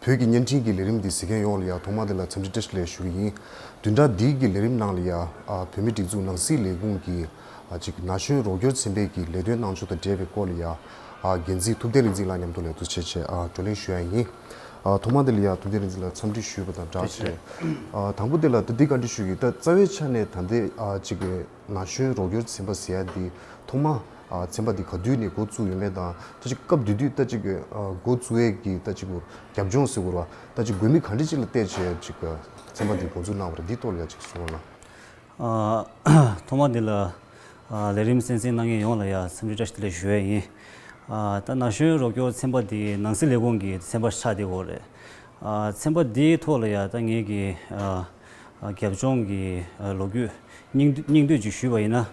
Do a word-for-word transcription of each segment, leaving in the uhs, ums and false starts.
བོད་ཀྱི་བརྙན་འཕྲིན་གྱི་ལས་རིམ་འདི་གཟིགས་མཁན་ཡོངས་ལ་ཡང་ཐོག་མ་དེ་ལ་འཚམས་འདྲི་བཀྲ་ཤིས་བདེ་ལེགས་ཞུ་གི་ཡིན། བདུན་ཕྲག་འདིའི་གི་ལས་རིམ་ནང་ལ་ཡང་ཨ་བོད་མིའི་སྒྲིག་འཛུགས་ནང་སྲིད་ལས་ཁུངས་ཀྱི་ཨ་ཅིག་ན་གཞོན་རོགས་སྐྱོར་ཚན་པའི་གི་ལས་དོན་གནང་ཕྱོགས་དང་འབྲེལ་བའི་སྐོར་ལ་ཡང་ཨ་འགན་འཛིན་ཐུབ་བསྟན་རིག་འཛིན་ལགས་མཉམ་དུ་ལ་ཡང་འདུ་བྱེད་བྱས་ཨ་བགྲོ་གླེང་ཞུ་ཡ་ཡིན། ཨ་ཐོག་མ་དེ་ལ་ཡང་ཐུབ་བསྟན་རིག་འཛིན་ལགས་འཚམས་འདྲི་ཞུས་པ་དང་སྦྲགས་བྱས། ཨ་དང་པོ་དེ་ལ་ད་འདི་བཀའ་འདྲི་ཞུ་གི། ད་རྩ་བའི་ཆ་ནས་ད་ལྟའི་ཨ་ཅིག་གི་ན་གཞོན་རོགས་སྐྱོར་ཚན་པ་ཟེར་ཡ་འདི་ཐོག་མ་ཨ་ཚན་པ་འདི་ག་དུས་ནས་འགོ་བཙུགས་ཡོད་མེད་དང་། ད་ཅིག་སྐབས་དེ་དུས་ད་ཅིག་གི་ཨ་འགོ་བཙུགས་ཡས་ཀྱི་ད་ཅིག་གི་རྒྱབ་ལྗོངས་ཟེར་དགོས་རེད་བ། ད་ཅིག་དགོས་དམིགས་ག་འདྲ་ཅིག་ལ་བལྟས་བྱས་ཅིག་གི་ཚན་པ་འདི་འགོ་འཛུགས་གནང་བ་རེད། འདིའི་ཐོག་ལ་ཡ་ཅིག་གསུང་རོགས་གནང་། ཨ་ཐོག་མ་འདི་ལ་ཨ་ལས་རིམ་གསན་གཟིགས་གནང་མཁན་ཡོངས་ལ་ཡ་འཚམས་འདྲི་བཀྲ་ཤིས་བདེ་ལེགས་ཞུ་ཡས་ཡིན། ཨ་ད་ན་གཞོན་རོགས་སྐྱོར་ཚན་པ་འདི་ནང་སྲིད་ལས་ཁུངས་ཀྱི་ཚན་པ་ཆགས་བསྡད་ཡོད་རེད། ཨ་ཚན་པ་འདིའི་ཐོག་ལ་ཡ་ད་ངེད་ཀྱི་ཨ་ཨ་རྒྱབ་ལྗོངས་ཀྱི་ཨ་ལོ་རྒྱུས་སྙིང་བསྡུས་སྙིང་བསྡུས་ཅིག་ཞུས་པ་ཡིན་ན།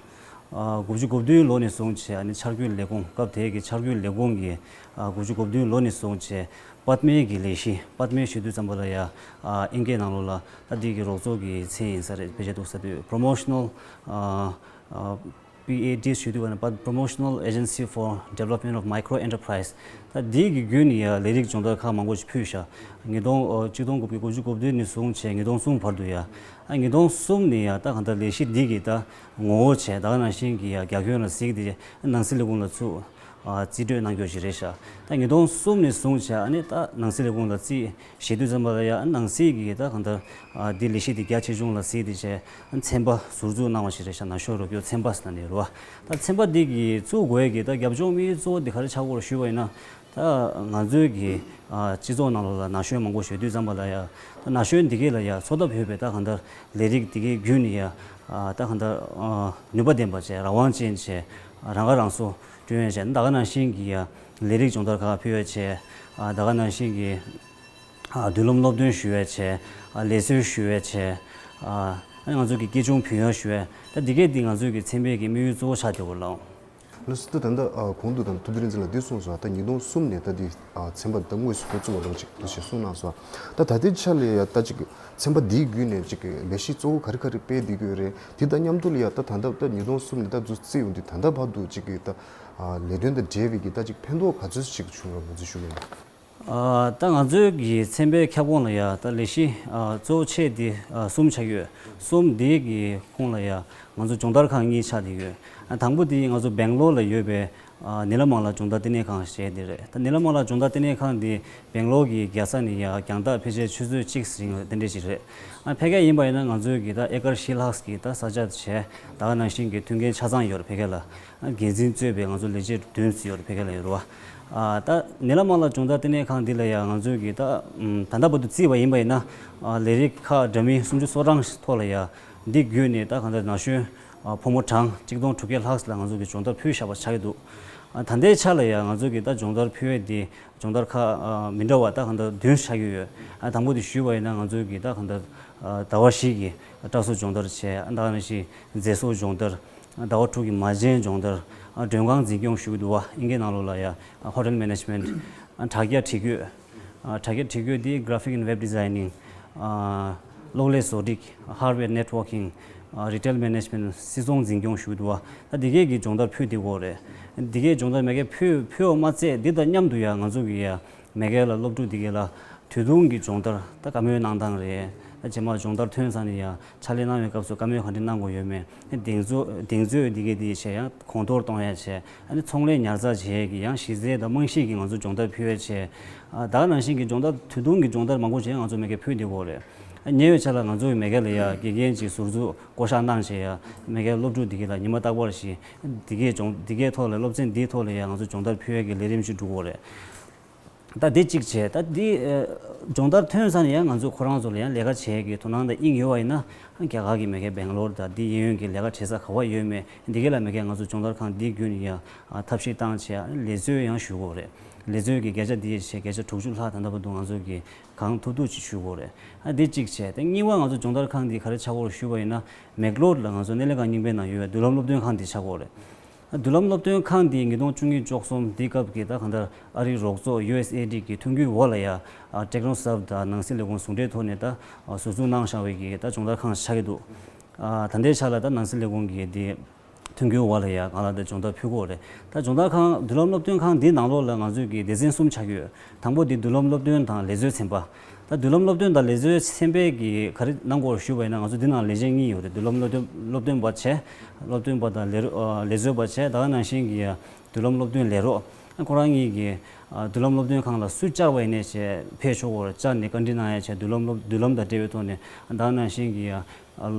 ཨ་དགུ་བཅུ་གོ་བདུན་ལོ་ནས་བཟུང་བྱས་ཨ་ནི་འཆར་འགོད་ལས་ཁུངས་སྐབས་དེའི་གི་འཆར་འགོད་ལས་ཁུངས་ཀྱི་ཨ་དགུ་བཅུ་གོ་བདུན་ལོ་ནས་བཟུང་བྱས་པདྨའི་གི་ལས་གཞི། པདྨའི་ཞུ་དུས་ཙམ་པ་ལ་ཡ་ཨ་ཨིན་སྐད་ནང་ལོགས་ལ་ད་འདི་གི་རོགས་ཚོགས་ཀྱི་མཚན་ཡིན་ས་རེད། ཕལ་ཆེར་འདུག་ས་དུས་Promotional ཨ་ཨ་པི་ཨེ་ཌི་ཞུ་དུས་ག་ནས་པ་Promotional Agency for Development of Micro Enterprise། ད་འདི་གི་བརྒྱུད་ནས་ཡ་ལས་རིགས་སྦྱོང་བརྡར་ཁག་མང་པོ་ཞིག་ཕུལ་ཤག་ཉིས་སྟོང་ཨ་གཅིག་སྟོང་དགུ་བརྒྱ་དགུ་བཅུ་གོ་བདུན་ནས་བཟུང་བྱས་ཉིས་སྟོང་གསུམ་བར་དུ་ཡ། ཨ་ཉིས་སྟོང་གསུམ་ནས་ཡ་ད་གང་ལྟར་ལས་གཞི་འདི་གི་ད་ངོ་བོ་བྱས་ད་ག་ནང་བཞིན་གྱི་ཡ་རྒྱ་ཁྱོན་ལ་གཟིགས་ཏེ་ནང་སྲིད་ལས་ཁུངས་ལ་ཚུར་ཨ་རྩིས་སྤྲོད་གནང་རྒྱུ་ཞིག་རེད་ཤག་ད་ཉིས་སྟོང་གསུམ་ནས་བཟུང་བྱས་ཨ་ནི་ད་ནང་སྲིད་ལས་ཁུངས་ལ་རྩིས་བཞེས་དུས་ཙམ་པ་ལ་ཡ་ནང་སྲིད་ཀྱི་ད་གང་ལྟར་ཨ་འདི་ལས་གཞི་འདི་རྒྱ་ཆེ་ཆུང་ལ་གཟིགས་ཏེ་བྱས་ཚན་པ་ཟུར་འཛུགས་གནང་བ་ཞིག་རེད་ཤག་ན་གཞོན་རོགས་སྐྱོར་ཚན་པ་ཟེར་ན་འདི་རེད་བ། ད་ཚན་པ་འདི་གི་བཙུགས་དགོས་ཡས་ཀྱི་ད་རྒྱབ་ལྗོངས་དམིགས་ཡུལ་གཙོ་བོ་འདི་ག་རེ་ཆགས་ཀྱི་ཡོད་རེད་ཞུས་པ་ཡིན་ན། ད་ང་ཚོའི་གི་ཨ་སྤྱི་ཚོགས་ནང་ལོགས་ལ་ན་གཞོན་མང་པོ་ཡོད་དུས་ཙམ་པ་ལ་ཡ། ད་ན་གཞོན་འདི་གས་ལ་ཡ་འཚོ་ཐབས་ཡོད་པའི་ད་གང་ལྟར་ལས་རིགས་འདི་གས་བརྒྱུད་ནས་ཡ་ཨ་ད་གང་ལྟར་ཨ་ནུས་པ་ལྡན་པ་བྱས་རང་དབང་ཅན་བྱས་རང་ཁ་རང་གསོ་བསྐྲུན་ཡས་བྱས་ད་ག་ནང་བཞིན་གྱི་ཡ་ལས་རིགས་སྦྱོང་བརྡར་ཁག་ཕུལ་ཡས་བྱས། ཨ་ད་ག་ནང་བཞིན་གྱི་ཨ་མདུན་ལམ་སློབ་སྟོན་ཞུ་ཡས་བྱས། ཨ་ལས་བཟོ་ཞུ་ཡས་བྱས། ཨ་ང་ཚོ་གི་སྐྱིད་ཆུང་ཕུལ་ཡས་ཞུ་ཡས་ད་འདི་གས་འདི་ང་ཚོའི་གི་ཚན་པའི་གི་དམིགས་ཡུལ་གཙོ་བོ་ཆགས་བསྡད་ཡོད་ལགས། ལགས་སོ། ད་ད་ལྟ་ཨ་གོང་དུ་ད་ཐུབ་བསྟན་རིག་འཛིན་ལགས་འདི་གསུངས་སོང་། ད་ཉིས་སྟོང་གསུམ་ནས་ད་འདི་ཨ་ཚན་པ་ད་དངོས་སུ་འགོ་བཙུགས་པ་ལོ་གཅིག་འདུག་ཞེས་གསུངས་གནང་སོང་། ད་ད་ལྟའི་ཆ་ལ་ཡ་ད་ཅིག་ཚན་པ་འདིའི་བརྒྱུད་ནས་ཅིག་ལས་གཞི་གཙོ་བོ་ག་རེ་ག་རེ་སྤེལ་བསྡད་ཀྱི་ཡོད་རེད། དེ་དང་མཉམ་དུ་ལ་ཡ་ད་ད་ལྟ་ད་ཉིས་སྟོང་གསུམ་ནས་ད་འཛུགས་རྩིས་ཡོང་དུས་ད་ལྟ་བར་དུ་ཅིག་གི་ད་ཨ་ལས་དོན་དང་འབྲེལ་བའི་གི་ད་ཅིག་ཕན་ཐོགས་ག་ཚོད་ཅིག་བྱུང་ར་མ་བྱུང་ཞུ་གི་ཡིན། ཨ་ད་ང་ཚོའི་གི་ཚན་པའི་ཁྱབ་ཁོངས་ལ་ཡ་ད་ལས་གཞི་ཨ་གཙོ་བོ་ཆེ་འདི་ཨ་གསུམ་ཆགས་ཡོད། གསུམ་འདི་གི་ཁོངས་ལ་ཡ་ང་ཚོ་སྦྱོང་བརྡར་ཁང་གཉིས་ཆགས་བསྡད་ཡོད། ཨ་དང་པོ་འདི་ང་ཚོ་སྦེང་ལོར་ལ་ཡོད་པའི་ཨ་ནི་ལ་མང་ལ་སྦྱོང་བརྡར་ལྟེ་གནས་ཁང་ཞེས་འདི་རེད། ད་ནི་ལ་མང་ལ་སྦྱོང་བརྡར་ལྟེ་གནས་ཁང་འདི་སྦེང་ལོར་གྱི་རྒྱལ་ས་ནས་ཡ་རྒྱང་ཐག་ཕལ་ཆེར་ཆུ་ཚོད་གཅིག་ཟིན་དེ་འདྲ་ཞིག་རེད། ཨ་ཕ་གིར་ཡིན་པ་ཡིན་ན་ང་ཚོའི་གི་ད་ཨེ་ཀར་བཞི་ལྷག་གི་ད་ས་ཆ་བྱས་ད་ག་ནང་བཞིན་གྱི་མཐུན་རྐྱེན་ཆ་ཚང་ཡོད་རེད་ཕ་གི་ལ། འགན་འཛིན་གཙོས་པའི་ང་ཚོ་ལས་བྱེད་བདུན་ཙམ་ཡོད་རེད་ཕ་གི་ལ་ཡོད་རེད་བ། ཨ་ད་ནི་ལ་མང་ལ་སྦྱོང་བརྡར་ལྟེ་གནས་ཁང་འདི་ལ་ཡང་ང་ཚོའི་གི་ད་ད་ལྟ་བར་དུ་བརྩིས་པ་ཡིན་པ་ཡིན་ན་ཨ་ལས་རིགས་ཁག་འདྲ་མིན་སུམ་ཅུ་སོ་གྲངས་ཐོག་ལ་ཡང་འདི་བརྒྱུད་ནས་ད་གང་ལྟར་ན་གཞོན་ཨ་ཕོ་མོ་གྲངས་གཅིག་སྟོང་དྲུག་བརྒྱ་ལྷག་ཙམ་ལ་ང་ཚོ་གི་སྦྱོང་བརྡར་ཕུལ་བཞག་པ་ཆགས་ཀྱི་འདུག། ཨ་ད་ལྟའི་ཆ་ལ་ཡང་ང་ཚོ་གི་ད་སྦྱོང་བརྡར་ཕུལ་བའི་འདི་སྦྱོང་བརྡར་ཁག་ཨ་མི་འདྲ་བ་ད་གང་ལྟར་བདུན་ཆགས་ཀྱི་ཡོད། ཨ་དང་པོ་དེ་ཞུས་པ་ཡིན་ན་ང་ཚོའི་གི་ད་གང་ལྟར་ཨ་ཟླ་བ་བཞི་གི་སྐྲ་གསོ་སྦྱོང་བརྡར་བྱས། ཨ་ད་ག་ནང་བཞིན་མཛེས་བཟོ་སྦྱོང་བརྡར། ཟླ་བ་དྲུག་གི་མ་བྱན་སྦྱོང་བརྡར། མགྲོན་ཁང་འཛིན་སྐྱོང་ཞུ་གི་འདུག་བ། ཨིན་སྐད་ནང་ལོགས་ལ་ཡ་Hotel Management། དྲ་རྒྱ་སྒྲིག་བཀོད། དྲ་རྒྱ་སྒྲིག་བཀོད་འདི་Graphic and Web Designing། གློག་ཀླད་བཟོ་སྒྲིག Hardware Networking། Retail Management། སིལ་ཚོང་འཛིན་སྐྱོང་ཞུ་གི་འདུག་བ། ད་འདི་གས་ཀྱི་སྦྱོང་བརྡར་ཕུལ་བསྡད་ཀྱི་ཡོད་རེད། འདི་གས་སྦྱོང་བརྡར་མ་གི་ཕུལ་ཕུལ་བ་མ་ཚད་འདི་དང་མཉམ་དུ་ཡ་ང་ཚོ་གི་ཡ་མ་གི་ལ་སློབ་ཕྲུག་འདི་གས་ལ་དུས་ཐུང་གི་སྦྱོང་བརྡར་ད་བཀའ་མོལ་གནང་སྟངས་རེད། ད་རྗེས་མ་སྦྱོང་བརྡར་ཐོན་ཚར་ནས་ཡ་ཕྱག་ལས་གནང་བའི་སྐབས་སུ་བཀའ་མོལ་ག་འདྲ་གནང་དགོས་ཡོད་མེད། གདེང་ཚོད་གདེང་ཚོད་འདི་གས་འདི་བྱས་ཡང་གོང་མཐོར་གཏོང་ཡ་བྱས། ཨ་ནི་ཚོང་ལས་ཉར་ཚགས་བྱེད་ཡས་ཀྱི་ཡང་གཞི་རྩའི་དང་རྨང་གཞི་གི་ང་ཚོ་སྦྱོང་བརྡར་ཕུལ་ཡས་བྱས། ཨ་ད་ག་ནང་བཞིན་གྱི་སྦྱོང་བརྡར་དུས་ཐུང་གི་སྦྱོང་བརྡར་མང་པོ་ཞིག་ང་ཚོ་མ་གི་ཕུལ་བསྡད་ཀྱི་ཡོད་རེད། ཨ་ཉེ་བའི་ཆར་ལ་ང་ཚོ་མ་གི་ལ་ཡ་དགེ་རྒན་ཅིག་ཟུར་འཛུགས་བསྐོ་གཞག་གནང་བྱས་ཡ་མ་གི་སློབ་ཕྲུག་འདི་གས་ལ་ཉི་མ་རྟག་པར་ཞིག་འདི་གས་སྦྱོང་འདི་གས་ཐོག་ལ་སློབ་ཚན་འདིའི་ཐོག་ལ་ཡ་ང་ཚོ་སྦྱོང་བརྡར་ཕུལ་ཡས་ཀྱི་ལས་རིམ་ཞིག་འགྲོ་གི་ཡོད་རེད། ད་འདི་གཅིག་བྱས། ད་འདི་ཨ་སྦྱོང་བརྡར་ཐོན་ཚར་ནས་ཡང་ང་ཚོ་ཁོ་རང་ཚོ་ལ་ཡང་ལས་ཀ་བྱེད་ཀྱི་དོ་སྣང་དང་དབྱིངས་ཡོད་པ་ཡིན་ན། རྒྱ་གར་གྱི་མ་གི་སྦེང་ལོར་དང་འདི་གཡས་གཡོན་གྱི་ལས་ཀ་བྱེད་ས་ག་པར་ཡོད་མེད་འདི་གས་ལ་མ་གི་ང་ཚོ་སྦྱོང་བརྡར་ཁང་འདི་བརྒྱུད་ནས་ཡང་ཨ་ཐབས་ཤེས་བཏང་བྱས་ལས་བཟོ་ཡང་ཞུ་དགོས་རེད། ལས་བཟོ་གི་བརྒྱ་ཆ་འདི་བྱས་བརྒྱ་ཆ་དྲུག་ཅུ་ལྷག་ད་ལྟ་བར་དུ་ང་ཚོ་གི་གང་ཐུབ་ཐུབ་ཅིག་ཞུ་དགོས་རེད། ཨ་འདི་གཅིག་བྱས། ད་གཉིས་པ་ང་ཚོ་སྦྱོང་བརྡར་ཁང་འདི་ག་རེ་ཆགས་ཀྱི་ཡོད་རེད་ཞུས་པ་ཡིན་ན། མེག་ལོར་ལ་ང་ཚོ་སྣེ་ལེན་ཁང་རྙིང་པའི་ནང་ཡོད་པའི་མདུན་ལམ་སློབ་སྟོན་ཁང་འདི་ཆགས་ཀྱི་ཡོད་རེད། མདུན་ལམ་སློབ་སྟོན་ཁང་འདི་ཉིས་སྟོང་བཅུ་གཉིས་བཅུ་གསུམ་འདི་སྐབས་ཀྱི་ད་གང་ལྟར་ཨ་རིའི་རོགས་ཚོགས་ཡུ་ཨེས་ཨེ་ཌི་གི་མཐུན་འགྱུར་འོག་ལ་ཡ་ཨ་ཊེག་ནོ་སོབ་དང་ནང་སྲིད་ལས་ཁུངས་ཟུང་འབྲེལ་ཐོག་ནས་ད་ཨ་ཟུར་འཛུགས་གནང་བཞག་པའི་གི་ད་སྦྱོང་བརྡར་ཁང་ཆགས་ཀྱི་འདུག། ཨ་ད་ལྟའི་ཆ་ལ་ད་ནང་སྲིད་ལས་ཁུངས་ཀྱི་འདི་ མཐུན་འགྱུར་འོག་ལ་ཡ་ང་ལ་དེ་སྦྱོང་བརྡར་ཕུལ་གྱི་ཡོད་རེད། ད་སྦྱོང་བརྡར་ཁང་མདུན་ལམ་སློབ་སྟོན་ཁང་འདིའི་ནང་ལོགས་ལ་ང་ཚོས་ཀྱི་སྡེ་ཚན་གསུམ་ཆགས་ཀྱི་ཡོད། དང་པོ་འདི་མདུན་ལམ་སློབ་སྟོན་དང་ལས་བཟོའི་ཚན་པ། ད་མདུན་ལམ་སློབ་སྟོན་དང་ལས་བཟོའི་ཚན་པས་ཀྱི་ག་རེ་གནང་དགོས་ཞུས་པ་ཡིན་ན། ང་ཚོ་འདི་ནང་ལས་བྱེད་གཉིས་ཡོད་རེད། མདུན་ལམ་སློབ་སྟོན་སློབ་སྟོན་པ་བྱས། སློབ་སྟོན་པ་དང་ལས་རོགས་ཨ་ལས་བཟོ་བ་བྱས། ད་ག་ནང་བཞིན་གྱི་ཡ་མདུན་ལམ་སློབ་སྟོན་ལས་རོགས། ཁོ་རང་གཉིས་ཀྱིས་ཨ་མདུན་ལམ་སློབ་སྟོན་ཁང་ལ་སུ་བཅར་བ་ཡིན་ནའི་བྱས་ཕེབས་ཆོག་གི་རེད། བཅར་ནས་བཀའ་འདྲི་གནང་ཡ་བྱས། མདུན་ལམ་སློབ་མདུན་ལམ་དང་འབྲེལ་བའི་ཐོག་ནས། ད་ག་ནང་བཞིན་གྱི་ཡ་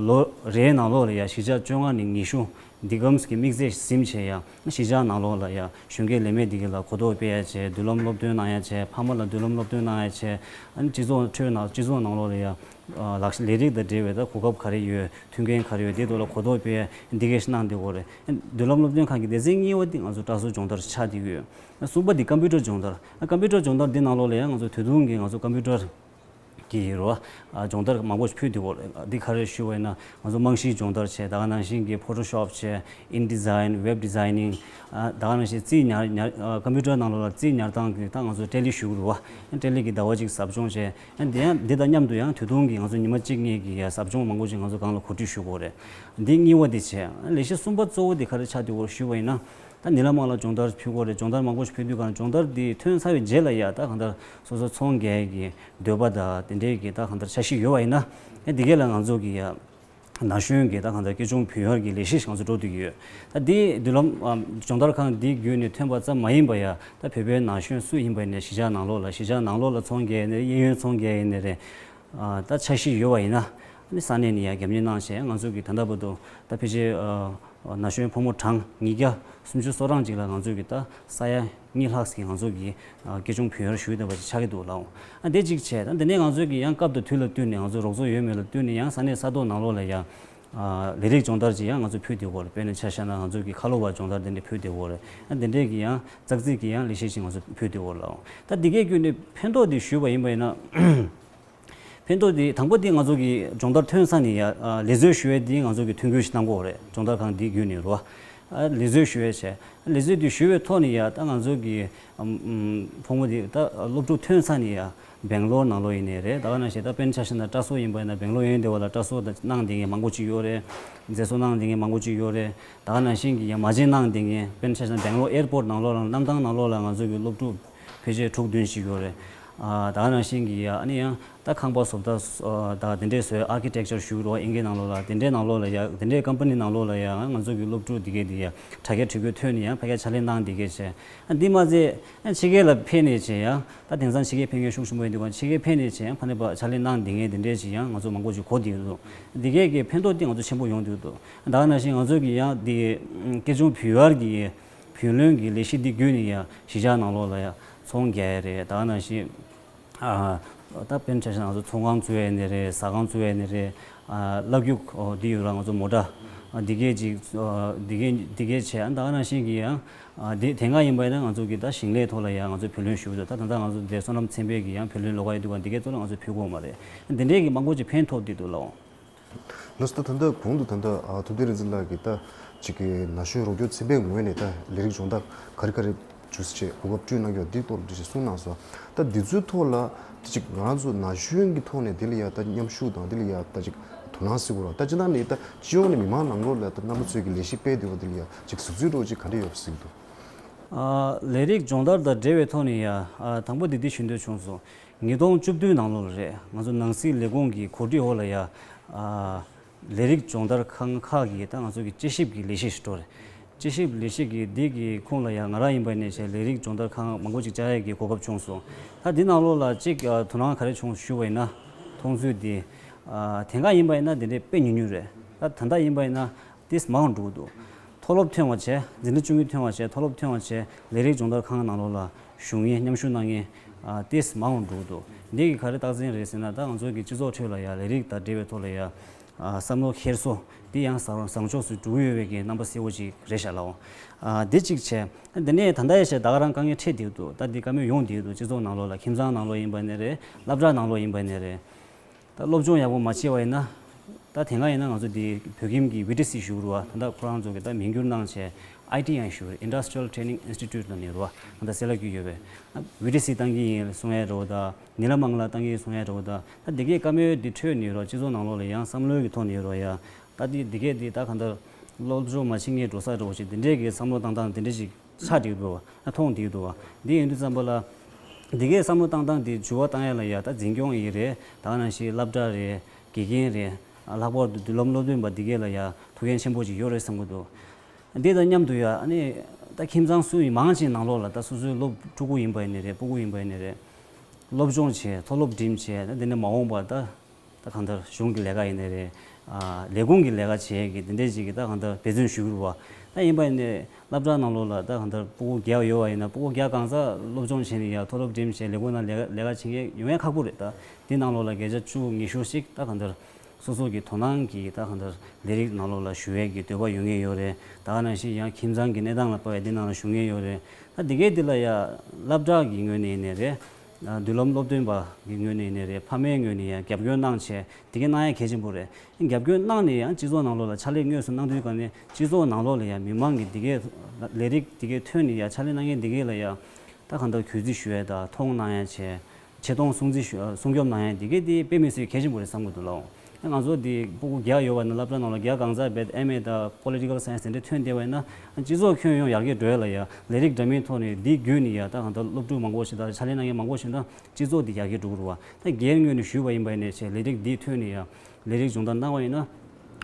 ལོ་རེའི་ནང་ལོགས་ལ་ཡ་གཞིས་ཆགས་བཅོ་ལྔ་ནས་ཉི་ཤུ་འདི་གམ་གྱི་དམིགས་ཚད་ཟིན་བྱས་ཡ། གཞིས་ཆགས་ནང་ལོགས་ལ་ཡ་གཞོན་སྐྱེས་ལས་མེད་འདི་ག་ལ་གོ་རྟོགས་སྤེལ་ཡ་བྱས། མདུན་ལམ་སློབ་སྟོན་གནང་ཡ་བྱས། ཕ་མ་ལ་མདུན་ལམ་སློབ་སྟོན་གནང་ཡ་བྱས། ཨ་ནི་སྤྱི་ཚོགས་ཁྲོད་ནང་སྤྱི་ཚོགས་ནང་ལོགས་ལ་ཡ་ཨ་ལག་ལས་རིགས་དང་འབྲེལ་བའི་ད་གོ་སྐབས་ག་རེ་ཡོད། མཐུན་རྐྱེན་ག་རེ་ཡོད། དེའི་ཐོག་ལ་གོ་རྟོགས་སྤེལ་ཡ་འདི་གས་གནང་བསྡད་ཡོད་རེད། མདུན་ལམ་སློབ་སྟོན་ཁང་གི་སྡེ་ཚན་གཉིས་པ་འདི་ང་ཚོ་སྐྲ་བཟོ་སྦྱོང་བརྡར་ཆགས་བསྡད་ཡོད། གསུམ་པ་འདི་ཀམ་པུ་ཊར་སྦྱོང་བརྡར། ཀམ་པུ་ཊར་སྦྱོང་བརྡར་འདི་ནང་ལོགས་ལ་ཡང་ང་ཚོ་ད་དུང་གི་ང་ཚོ་ཀམ་པུ་ཊར་གྱི་རོ། ཨ་སྦྱོང་བརྡར་མང་པོ་ཞིག་ཕུལ་བསྡད་ཡོད་རེད། འདི་ག་རེ་ཞུ་བ་ཡིན་ན། ང་ཚོ་རྨང་གཞིའི་སྦྱོང་བརྡར་བྱས། ད་ག་ནང་བཞིན་གྱི་ཕོ་ཊོ་ཤོབ་བྱས། ཨིན་ཌི་ཛའིན། ཝེབ་ཌི་ཛའི་ནིང་། ཨ་ད་ག་ནང་བཞིན་རྩིས་ཉར་ཉར་ཨ་ཀམ་པུ་ཊར་ནང་ལོགས་ལ་རྩིས་ཉར་སྟངས་ཀྱི་ད་ང་ཚོ་ཊེ་ལི་ཞུ་གི་རེད་བ། ཊེ་ལི་གི་ཟླ་བ་གཅིག་ཟབ་སྦྱོང་བྱས། ཨ་འདི་ཡང་འདི་དང་མཉམ་དུ་ཡང་ད་དུང་གི་ང་ཚོ་ཉི་མ་གཅིག་གཉིས་ཀྱི་ཡ་ཟབ་སྦྱོང་མང་པོ་ཞིག་ང་ཚོ་སྒང་ལ་གོ་སྒྲིག་ཞུ་དགོས་རེད། འདི་གཉིས་པ་འདི་བྱས། ལས་གཞི་གསུམ་པ་གཙོ་བོ་འདི་ག་རེ་ཆགས་བསྡད་ཡོད་ཞུ་བ་ཡིན་ན། ད་ཉི་མ་མང་ལ་སྦྱོང་བརྡར་ཕུལ་དགོས་རེད། སྦྱོང་བརྡར་མང་པོ་ཞིག་ཕུལ་དུས་གང་སྦྱོང་བརྡར་འདི་ཐོན་ཚར་བའི་རྗེས་ལ་ཡ་ད་གང་ལྟར་སོ་སོ་ཚོང་རྒྱག་གི་འདོད་པ་དང་དེ་འདྲའི་གི་ད་གང་ལྟར་འཆར་གཞི་ཡོད་པ་ཡིན་ན། ཨེ་འདི་གས་ལ་ང་ཚོ་གི་ཡ་ན་གཞོན་གྱི་ད་གང་ལྟར་སྐྱེ་ཆུང་བུད་ཡོད་ཀྱི་ལས་གཞི་ཞིག་ང་ཚོ་འགྲོ་བསྡད་ཀྱི་ཡོད། ད་འདི་མདུན་ལམ་ཨ་སྦྱོང་བརྡར་ཁང་འདི་བརྒྱུད་ནས་ཐོན་པ་ཙམ་མ་ཡིན་པ་ཡ། ད་བོད་པའི་ན་གཞོན་སུ་ཡིན་པ་ཡིན་ནའི་གཞིས་ཆགས་ནང་ལོགས་ལ་གཞིས་ཆགས་ནང་ལོགས་ལ་ཚོང་རྒྱག་ཡིན་ནའི་གཡས་གཡོན་ཚོང་རྒྱག་ཡིན་ནའི་རེད། ཨ་ད་འཆར་གཞི་ཡོད་པ་ཡིན་ན། ཨ་ནི་ས་གནས་ནས་ཡང་རྒྱབ་གཉེར་གནང་བྱས། ང་ཚོ་གི་ད་ལྟ་བར་དུ་ད་ཕལ་ཆེར་ཨ་ན་གཞོན་ཕོ་མོ་གྲངས་ཉིས་བརྒྱ་སུམ་ཅུ་སོ་གྲངས་ཅིག་ལ་ང་ཚོ་གི་ད་ས་ཡ་གཉིས་ལྷག་ཅིག་ང་ཚོ་གི་ཨ་སྐྱེ་ཆུང་བུད་ཡོད་ཞུ་བསྡད་པ་ཅིག་ཆགས་ཀྱི་འདུག་ལགས། ཨ་འདི་གཅིག་བྱས། ད་འདི་ནས་ང་ཚོ་གི་ཡང་སྐབས་དང་དུས་ལ་བསྟུན་ནས། ང་ཚོ་རོགས་ཚོགས་ཡོད་མེད་ལ་བསྟུན་ནས་ཡང་ས་གནས་ས་ཐོག་ནང་ལོགས་ལ་ཡང་ཨ་ལས་རིགས་སྦྱོང་བརྡར་ཅིག་ཡང་ང་ཚོ་ཕུལ་བསྡད་ཡོད་རེད། དཔེར་ན་ཆ་བཞག་ན་ང་ཚོ་གི་ཁ་ལོ་བ་སྦྱོང་བརྡར་དེ་འདྲ་ཕུལ་བསྡད་ཡོད་རེད། ཨ་འདི་འདྲས་ཀྱི་ཡང་ཙག་ཙིག་གི་ཡང་ལས་གཞི་ཅིག་ང་ཚོ་ཕུལ་བསྡད་ཡོད་རེད་ལགས། ད་འདི་གའི་བརྒྱུད་ནས་ཕན་ཐོགས་འདི་ཞུས་པ་ཡིན་པ་ཡིན་ན། ཕན་ཐོགས་དེ་དང་པོ་དེ་ང་ཚོ་གི་སྦྱོང་བརྡར་ཐོན་ས་ནས་ཡ་ཨ་ལས་བཟོ་ཞུ་ཡས་དེ་ང་ཚོ་གི་མཐུན་འགྱུར་ཞིག་གནང་གི་ཡོད་རེད། སྦྱོང་བརྡར་ཁང་འདི་བརྒྱུད་ནས་རོ། ཨ་ལས་བཟོ་ཞུ་ཡས་བྱས། ལས་བཟོ་དེ་ཞུ་བའི་ཐོག་ནས་ཡ་ད་ང་ཚོ་གི་ཨམ་ཨམ་ཕོ་མོ་དེ་ད་སློབ་ཕྲུག་ཐོན་ས་ནས་ཡ་སྦེང་ལོར་ནང་ལོགས་ཡིན་ནའི་རེད། ད་ག་ནང་བཞིན་ད་དཔེར་ན་ཆ་བཞག་ན་སྐྲ་གསོ་ཡིན་པ་ཡིན་ན། སྦེང་ལོར་ཡོང་བསྡད་པ་ལ་སྐྲ་གསོ་ད་གནང་བསྡད་མཁན་མང་པོ་ཅིག་ཡོད་རེད། མཛེས་བཟོ་གནང་བསྡད་མཁན་མང་པོ་ཅིག་ཡོད་རེད། ད་ག་ནང་བཞིན་གྱི་ཡ་མ་བྱན་གནང་བསྡད་མཁན། དཔེར་ན་ཆ་བཞག་ན་སྦེང་ལོར་ཨེར་པོར་ནང་ལོགས་ལ་གནམ་ཐང་ནང་ལོགས་ལ་ང་ཚོ་གི་སློབ་ཕྲུག་ཕལ་ཆེར་དྲུག་བདུན་ཞིག་ཡོད་རེད། ཨ་ད་ག་ནང་བཞིན་གྱི་ཡ་ཨ་ནི་ཡང་ད་ཁང་པ་བཟོ་ལྟ་ཨ་ད་དེ་འདྲས་བཟོས། ཨར་ཀི་ཊེག་ཅར་ཞུ་རོགས། དབྱིན་སྐད་ནང་ལོགས་ལ། དེ་འདྲའི་ནང་ལོགས་ལ་ཡ་དེ་འདྲའི་ཀམ་པ་ནི་ནང་ལོགས་ལ་ཡ་ང་ཚོ་གི་སློབ་ཕྲུག་འདི་གས་འདི་ཡ་དྲ་རྒྱ་དྲ་རྒྱ་ཐོན་ནས་ཡང་ཕ་གིར་ཕྱག་ལས་གནང་འདི་གས་བྱས། ཨ་འདི་མ་ཟད་ཨ་ཕྱི་རྒྱལ་ལ་ཕེབས་ནས་བྱས་ཡང་། ད་དེང་སང་ཕྱི་རྒྱལ་ཕེབས་མཁན་ཤུགས་ཆེན་པོ་ཡིན་དུས་གང་ཕྱི་རྒྱལ་ཕེབས་ནས་བྱས་ཡང་ཕ་ནས་ཕར་ཕྱག་ལས་གནང་འདི་གས་འདི་འདྲས་ཅིག་ཡང་ང་ཚོ་མང་པོ་ཅིག་གོ་བསྡད་ཡོད་འདུག་འདི་གས་ཀྱི་ཕན་ཐོགས་འདི་ང་ཚོ་ཆེན་པོ་ཡོང་བསྡད་འདུག་ད་ག་ནང་བཞིན་ང་ཚོ་གི་ཡང་འདི་སྐྱེ་ཆུང་བུད་ཡོད་ཀྱི་བུ་ལོན་གྱི་ལས་གཞི་འདི་བརྒྱུད་ནས་ཡང་གཞིས་ཆགས་ནང་ལོགས་ལ་ཡང་ཚོང་རྒྱག་ཡས་རེད། ད་ག་ནང་བཞིན་ཨ་ད་དཔེར་ན་ཆ་བཞག་ན་ང་ཚོ་ཚོང་ཁང་བཙུགས་ཡས་ནི་རེད། ཟ་ཁང་བཙུགས་ཡས་ནི་རེད། ཨ་གླ་རྒྱུག་འོ་འདི་ཡོད་ར། ང་ཚོ་མོ་ཊ་ཨ་འདི་གས་ཅིག་ཨ་འདི་གས་འདི་གས་བྱས། ཨ་ད་ག་ནང་བཞིན་གྱི་ཡང་ཨ་འདི་དེ་སྔ་ཡིན་པ་ཡིན་ན་ང་ཚོ་གི་ད་ཞིང་ལས་ཐོག་ལ་ཡང་ང་ཚོ་བུ་ལོན་ཞུ་གི་འདུག་ད་ད་ལྟ་ང་ཚོ་འདི་བསོད་ནམས་ཚན་པས་ཀྱི་ཡང་བུ་ལོན་ལོགས་ཀ་ཡོད་དུས་གང་འདི་གས་ཚོ་ལ་ང་ཚོ་ཕུལ་དགོས་མ་རེད། འདི་འདྲས་ཀྱི་མང་པོ་ཅིག་ཕན་ཐོགས་བསྡད་འདུག་ལགས། ལགས་སོ། ད་ལྟ་གོང་དུ་ད་ལྟ་ཨ་ཐུབ་བསྟན་རིག་འཛིན་ལགས་ཀྱིས་ད་ཅིག་གི་ན་གཞོན་རོགས་སྐྱོར་ཚན་པའི་ངོས་ནས་ད་ལས་རིགས་སྦྱོང་བརྡར་ག་རེ་ག་རེ་ཞུ་ཟེར་བྱས་གོ་སྐབས་བསྐྲུན་གནང་རྒྱུ་འདི་ཐོག་ལ་འདི་ཞིག་གསུངས་གནང་སོང་། ད་འདི་ཚོའི་ཐོག་ལ་ད་ཅིག་ང་རང་ཚོ་ན་གཞོན་གྱི་ཐོག་ནས་དེ་ལ་ཡ་ད་མཉམ་ཞུགས་དང་དེ་ལ་ཡ་ད་ཅིག་དོ་སྣང་ཟེར་དགོས་ར། ད་སྤྱིར་བཏང་ནས་ད་སྤྱི་ཡོངས་ནས་མི་མང་ནང་ལོགས་ལ་ད་རྣམ་པ་ཚོས་ཀྱི་ལས་གཞི་སྤེལ་བསྡད་པ་དེ་ལ་ཡ་ཅིག་གཟིགས་ཚུལ་འདྲ་བོ་ཅིག་ག་འདྲ་ཡོད་པ་གཟིགས་འདུག་ཨ་ལས་རིགས་སྦྱོང་བརྡར་དང་འབྲེལ་བའི་ཐོག་ནས་ཡ་ཨ་དང་པོ་དེ་འདི་ཞུ་འདོད་བྱུང་སོང་། ཉིས་སྟོང་བཅུ་བདུན་ནང་ལོགས་ལ་རེད། ང་ཚོ་ནང་སྲིད་ལས་ཁུངས་ཀྱི་གོ་སྒྲིག་འོག་ལ་ཡ་ཨ་ལས་རིགས་སྦྱོང་བརྡར་ཁང་ཁག་གིས་ད་ང་ཚོ་གི་དཔྱད་ཞིབ་ཀྱི་ལས་གཞི་ཞིག་སྤྲོད་རེད། དཔྱད་ཞིབ་ལས་གཞི་གི་འདི་གི་ཁོངས་ལ་ཡ་ང་རང་ཡིན་པ་ནས་བྱས་ལས་རིགས་སྦྱོང་བརྡར་ཁང་མང་པོ་ཅིག་བཅར་ཡས་ཀྱི་གོ་སྐབས་བྱུང་སོང་། ད་འདི་ནང་ལོགས་ལ་གཅིག་ཨ་དོ་སྣང་ག་རེ་བྱུང་ཞུ་བ་ཡིན་ན། མཐོང་ཚུལ་འདི་ཨ་དེང་སང་ཡིན་པ་ཡིན་ན་འདི་འདྲའི་དཔེ་ཉུང་ཉུང་རེད། ད་ད་ལྟ་ཡིན་པ་ཡིན་ན། ཏིས་མང་འགྲོ་གི་འདུག་མཐོ་སློབ་ཐོན་པ་བྱས། འཛིན་གྲྭ་བཅུ་གཉིས་ཐོན་པ་བྱས། མཐོ་སློབ་ཐོན་པ་བྱས། ལས་རིགས་སྦྱོང་བརྡར་ཁང་ནང་ལོགས་ལ་ཞུགས་མཁན་མཉམ་ཞུགས་གནང་མཁན་ཨ་ཏིས་མང་འགྲོ་གི་འདུག་འདི་གི་ག་རེ་རྟགས་མཚན་རེད་ཟེར་ན། ད་ང་ཚོ་གི་སྤྱི་ཚོགས་ཁྲོད་ལ་ཡ་ལས་རིགས་དང་འབྲེལ་བའི་ཐོག་ལ་ཡ་ཨ་བསམ་བློ་འཁྱེར་སོ་འདི་ཡང་བཟང་བཟང་ཕྱོགས་སུ་འགྲོ་གི་ཡོད་པའི་གི་རྣམ་པ་གསལ་པོ་ཅིག་རེད་ཤག་ལགས། ཨ་འདི་གཅིག་བྱས། འདི་ནས་ད་ལྟ་ཡ་བྱས་ད་ག་རང་དཀའ་ངལ་འཕྲད་བསྡད་ཀྱི་འདུག་ད་འདི་བཀའ་མོལ་ཡོང་བསྡད་ཀྱི་འདུག་སྤྱི་ཚོགས་ནང་ལོགས་ལ། ཁྱིམ་ཚང་ནང་ལོགས་ཡིན་པ་ནས་རེད། སློབ་གྲྭ་ནང་ལོགས་ཡིན་པ་ནས་རེད། ད་སློབ་སྦྱོང་ཡག་པོ་མ་བྱས་པ་ཡིན་ན། ད་དེ་སྔ་ཡིན་ན་ང་ཚོ་འདི་བོད་ཁྱིམ་གྱི་ཝི་ཊི་སི་ཞུ་གི་རེད་བ། ད་ལྟ་ཁོ་རང་ཚོ་གི་ད་མིང་བསྒྱུར་གནང་བྱས་ཨའི་ཊི་ཡང་ཞུ་གི་རེད། Industrial Training Institute ལབ་ནས་རེད་བ། ང་ད་གསལ་ལ་རྒྱུས་ཡོད་པས། ཝི་ཊི་སི་བཏང་གི་ཡིན་གསུང་ཡ་རེད་བ། ད་ནི་ལ་མང་ལ་བཏང་གི་ཡིན་གསུང་ཡ་རེད་བ། ད་ད་འདི་གའི་བཀའ་མོལ་འདི་འཕྲོས་ནས་རེད་བ། སྤྱི་ཚོགས་ནང་ལོགས་ལ་ཡང་བསམ་བློའི་གི་ཐོག་ནས་རེད་བ། ཡ་ད་འདི་འདི་གའི་འདི་ད་གང་ལྟར་ སློབ་སྦྱོང་མ་བྱེད་མཁན་འགྲོ་ས་འདྲ་བོ་ཞིག་དེ་འདྲའི་གི་བསམ་བློ་བཏང་སྟངས་དེ་འདྲ་ཞིག་ཆགས་བསྡད་འདུག་བ། མཐོང་བསྡད་འདུག་བ། འདི་ཡིན་དུས་ཙམ་པ་ལ། འདི་གའི་བསམ་བློ་བཏང་སྟངས་དེ་འགྱུར་བ་བཏང་ཡ་ལ་ཡ་ད་འཛིན་སྐྱོང་ཡིན་རེད། ད་ག་ནང་བཞིན་སློབ་གྲྭ་རེད། དགེ་རྒན་རེད། ལྷག་པར་དུ་མདུན་ལམ་སློབ་སྟོན་པ་འདི་གས་ལ་ཡ་ཐུགས་འགན་ཆེན་པོ་ཅིག་ཡོད་རེད་བསམ་གྱི་འདུག་འདི་དང་མཉམ་དུ་ཡ་ཨ་ནི་ད་ཁྱིམ་ཚང་སུ་ཡིན་མང་ཆེ་ནང་ལོགས་ལ་ད་སོ་སོའི་སློབ་ཕྲུ་གུ་ཡིན་པ་ཡིན་ནའི་རེད། སྤུ་གུ་ཡིན་པ་ཡིན་ནའི་རེད། སློབ་སྦྱོང་བྱས། མཐོ་སློབ་འགྲིམས་བྱས། ད་འདི་ནས་མ་འོངས་པ་ད་ད་གང་ལྟར་གཞུང་གི་ལས་ཀ་ཡིན་ནའི་རེད། ཨ་ལས་ཁུངས་ཀྱི་ལས་ཀ་བྱེད་ཀྱི་འདི་འདྲས་ཅིག་གི་ད་གང་ལྟར་འབད་བརྩོན་ཞུ་གི་རེད་བ། ད་ཡིན་པ་ཡིན་ནའི་སློབ་གྲྭ་ནང་ལོགས་ལ་ད་གང་ལྟར་སྤུ་གུ་བརྒྱ་ཡོད་པ་ཡིན་ན། སྤུ་གུ་བརྒྱ་གང་ཟག་སློབ་སྦྱོང་བྱས་ནས་ཡ་མཐོ་སློབ་འགྲིམས་བྱས་ལས་ཁུངས་ནང་ལས་ཀ་ལས་ཀ་བྱེད་མཁན་ཡོང་ཡ་ཁག་པོ་རེད། ད་འདི་ནང་ལོགས་ལ་བརྒྱ་ཆ་བཅུ་ཉི་ཤུ་ཞིག་ད་གང་ལྟར་སོ་སོ་གི་དོ་སྣང་གིས་ད་གང་ལྟར་ལས་རིགས་ནང་ལོགས་ལ་ཞུགས་ཡས་ཀྱི་འདོད་པ་ཡོད་མཁན་ཡོད་རེད། ད་ག་ནང་བཞིན་ཡང་ཁྱིམ་ཚང་གི་གནས་སྟངས་ལ་དཔག་པའི་འདི་ནང་ལ་ཞུགས་མཁན་ཡོད་རེད། ད་འདི་གའི་འདི་ལ་ཡ་སློབ་གྲྭ་གི་ངོས་ནས་ཡིན་ནའི་རེད། མདུན་ལམ་སློབ་སྟོན་པ་གི་ངོས་ནས་ཡིན་ནའི་རེད། ཕ་མའི་ངོས་ནས་ཡང་རྒྱབ་སྐྱོར་གནང་བྱས་འདི་གའི་གནང་ཡ་གལ་ཆེན་པོ་རེད། རྒྱབ་སྐྱོར་གནང་ནས་ཡང་སྤྱི་ཚོགས་ནང་ལོགས་ལ་ཕྱག་ལས་དངོས་སུ་གནང་དུས་ག་ནས་སྤྱི་ཚོགས་ནང་ལོགས་ལ་ཡ་མི་མང་གི་འདི་གའི་ལས་རིགས་འདི་གའི་ཐོན་ནས་ཡ་ཕྱག་ལས་གནང་མཁན་འདི་གའི་ལ་ཡ་ད་གང་ལྟར་གུས་བརྩི་ཞུ་ཡ་དང་མཐོང་གནང་ཡ་བྱས། ཆེ་མཐོང་སྲུང་བརྩི་ཞུ་སྲུང་སྐྱོབ་གནང་ཡ་འདི་གའི་དེ་དཔེ་མི་སྲིད་གལ་ཆེན་པོ་རེད་བསམ་གྱི་འདུག་ལགས། ང་ཚོ་འདི་སྤུ་གུ་བརྒྱ་ཡོད་པ་ན་སློབ་གྲྭ་ནང་ལ་བརྒྱ་གང་ཟག་བེད་ཨེམ་ཨེ་དང་པོ་ལི་ཊི་ཀལ་སའེན་སི་དེ་འདྲ་ཐོན་བསྡད་པ་ཡིན་ན་སྤྱི་ཚོགས་ཁྱོན་ཡོངས་ཡར་རྒྱས་འགྲོ་ཡ་ལ་ཡ་ལས་རིགས་འདྲ་མིན་ཐོག་ནས་འདི་བརྒྱུད་ནས་ཡ་ད་གང་ལྟར་སློབ་ཕྲུག་མང་པོ་ཞིག་དང་ཕྱག་ལས་གནང་མཁན་མང་པོ་ཞིག་དང་སྤྱི་ཚོགས་འདི་ཡར་རྒྱས་འགྲོ་གི་རེད་བ། ད་སྒེར་ངོས་ནས་ཞུས་པ་ཡིན་པ་ཡིན་ནའི་བྱས་ལས་རིགས་འདི་ཐོན་ནས་ཡ་ལས་རིགས་སྦྱོང་བརྡར་གནང་བ་ཡིན་ན་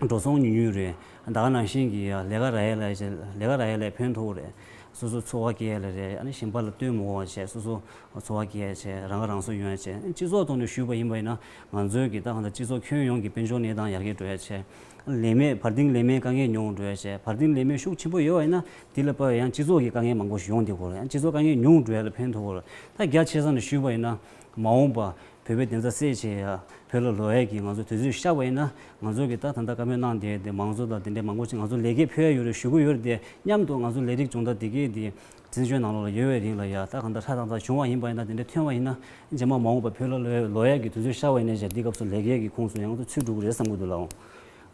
འགྲོ་སོང་ཉུང་ཉུང་རེད། ད་ག་ནང་བཞིན་གྱི་ཡ་ལས་ཀ་རག་ཡ་ལ་ལས་ཀ་རག་ཡ་ལ་ཕན་ཐོགས་རེད། སོ་སོ་འཚོ་བ་སྐྱེལ་ཡ་ལ་རེད། ཨ་ནི་གཞན་པ་ལ་ལྟོས་མི་དགོས་པ་བྱས་སོ་སོ་འཚོ་བ་སྐྱེལ་ཡ་བྱས་རང་ཁ་རང་གསོ་ཡོང་ཡ་བྱས། སྤྱི་ཚོགས་ཐོག་ནས་ཞུས་པ་ཡིན་པ་ཡིན་ན་ང་ཚོའི་གི་ད་གང་ལྟར་སྤྱི་ཚོགས་ཁྱོན་ཡོངས་ཀྱི་དཔལ་འབྱོར་གནས་སྟངས་ཡར་རྒྱས་འགྲོ་ཡ་བྱས། ལས་མེད་བར་ཐིང་ལས་མེད་དཀའ་ངལ་ཉུང་རུ་འགྲོ་ཡ་བྱས། བར་ཐིང་ལས་མེད་ཤུགས་ཆེན་པོ་ཡོད་པ་ཡིན་ན་དེ་ལ་དཔག་ཡང་སྤྱི་ཚོགས་ཀྱི་དཀའ་ངལ་མང་པོ་ཞིག་ཡོང་བསྡད་ཀྱི་ཡོད་རེད། ཡང་སྤྱི་ཚོགས་དཀའ་ངལ་ཉུང་རུ་འགྲོ་ཡ་ལ་ཕན་ཐོགས་ཀྱི་ཡོད་རེད། ད་རྒྱ་ཆེ་ས་ནས་ཞུས་པ་ཡིན་ན་མ་འོངས་པ་བོད་པའི་བདེན་མཐའ་གསལ་བྱེད་ཡ་བོད་ལ་ལོག་ཡ་གི་ང་ཚོ་དུས་ཚོད་ཤར་བ་ཡིན་ན་ང་ཚོ་གི་ད་ད་ལྟ་བཀའ་མོལ་གནང་བསྡད་དེ་མང་གཙོ་དང་དེ་འདྲའི་མང་པོ་ཞིག་ང་ཚོ་ལས་ཀ་ཕུལ་ཡ་ཡོད་རེད་ཞུ་གི་ཡོད་རེད་དེ། མཉམ་དུ་ང་ཚོ་ལས་རིགས་སྦྱོང་བརྡར་དེ་གའི་དེ་བཙན་བྱོལ་ནང་ལོགས་ལ་ཡོད་པའི་རིང་ལ་ཡ་ད་གང་ལྟར་ཧྲ་ཐག་ཐག་བྱུང་བ་ཡིན་པ་ཡིན་ན་དེ་འདྲ་ཐོན་པ་ཡིན་ན་རྗེས་མ་མ་འོངས་པ་བོད་ལ་ལོག་ཡ་ལོག་ཡ་གི་དུས་ཚོད་ཤར་བ་ཡིན་ན་བྱས་འདི་སྐབས་སུ་ལས་ཀའི་གི་ཁོངས་སུ་ཡང་ཚུད་འགྲོ་གི་རེད་བསམ་གྱི་འདུག་ལགས།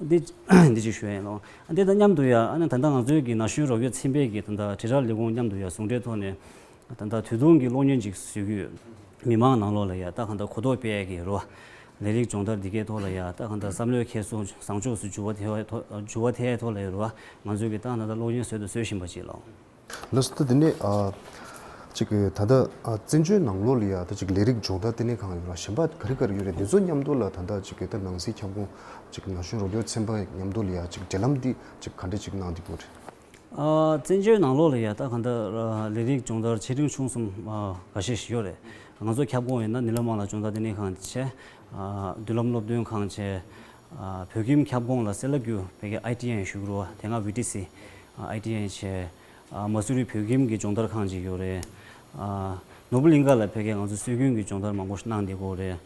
འདི་འདི་ཅིག་ཞུ་ཡ་ཡིན་ལགས། འདི་དང་མཉམ་དུ་ཡ་ཨ་ནི་ད་ལྟ་ང་ཚོའི་གི་ན་གཞོན་རོགས་སྐྱོར་ཚན་པའི་གི་ད་ལྟ་དྲིལ་བསྒྲགས་ལས་ཁུངས་མཉམ་དུ་ཡ་ཟུང་འབྲེལ་ཐོག་ནས་ད་ལྟ་དུས་ཐུང་གི་གློག་བརྙན་ཅིག་བཟོས་ཀྱི་ཡོད། མི་མང་ནང་ལོགས་ལ་ཡ་ད་གང་ལྟར་གོ་རྟོགས་སྤེལ་ཡ་གི་རོ། ལས་རིགས་སྦྱོང་བརྡར་འདི་གའི་ཐོག་ལ་ཡ་ད་གང་ལྟར་བསམ་བློའི་འཁྱེར་སོ་བཟང་ཕྱོགས་སུ་འགྱུར་བ་ཐེབས་ཡ་ཐོག་འགྱུར་བ་ཐེབས་ཡ་ཐོག་ལ་ཡ་རོ། ང་ཚོས་གི་ད་ད་ལྟ་གློག་བརྙན་བཟོས་དང་བཟོ་བཞིན་པ་ཅིག་ལགས། ལགས་སོ། ད་དེ་ནས་ཨ་ཅིག་གི་ད་ལྟ་ཨ་བཙན་བྱོལ་ནང་ལོགས་ལ་ཡ་ད་ཅིག་ལས་རིགས་སྦྱོང་བརྡར་ལྟེ་གནས་ཁང་ཡོད་ར་གཞན་པ་ག་རེ་ག་རེ་ཡོད་རེད། དེ་ཚོ་མཉམ་དུ་ལ་ད་ལྟ་ཅིག་གི་ད་ནང་སྲིད་ཁྱབ་ཁོངས་ཅིག་ན་གཞོན་རོགས་སྐྱོར་ཚན་པ་མཉམ་དུ་ལ་ཡ་ཅིག་འབྲེལ་ལམ་འདི་ཅིག་ག་འདྲ་ཅིག་གནང་བསྡད་ཡོད་རེད། ཨ་བཙན་བྱོལ་ནང་ལོགས་ལ་ཡ་ད་གང་ལྟར་ཨ་ལས་རིགས་སྦྱོང་བརྡར་ཆེ་འབྲིང་ཆུང་གསུམ་ཨ་འགའ་ཤས་ཤིག་ཡོད་རེད། ང་ཚོ་ཁྱབ་ཁོངས་ཡིན་ན་ནི་ལ་མང་ལ་སྦྱོང་བརྡར་ལྟེ་གནས་ཁང་བྱས། ཨ་མདུན་ལམ་སློབ་སྟོན་ཁང་བྱས། ཨ་བོད་ཁྱིམ་ཁྱབ་ཁོངས་ལ་སེ་ལ་ཀུ་བོད་ཀྱི་ཨའི་ཊི་ཨེན་ཞུ་གི་རེད་བ། དེ་སྔ་བི་ཊི་སི་ཨའི་ཊི་ཨེན་བྱས། ཨ་མ་སུ་རི་བོད་ཁྱིམ་གྱི་སྦྱོང་བརྡར་ཁང་ཅིག་ཡོད་རེད། ཨ་ནོར་བུ་གླིང་ཁ་ལ་ཕ་གིའི་ང་ཚོ་སྲོལ་རྒྱུན་གྱི་སྦྱོང་བརྡར་མང་པོ་ཞིག་གནང་བསྡད་ཀྱི་ཡོད་རེད།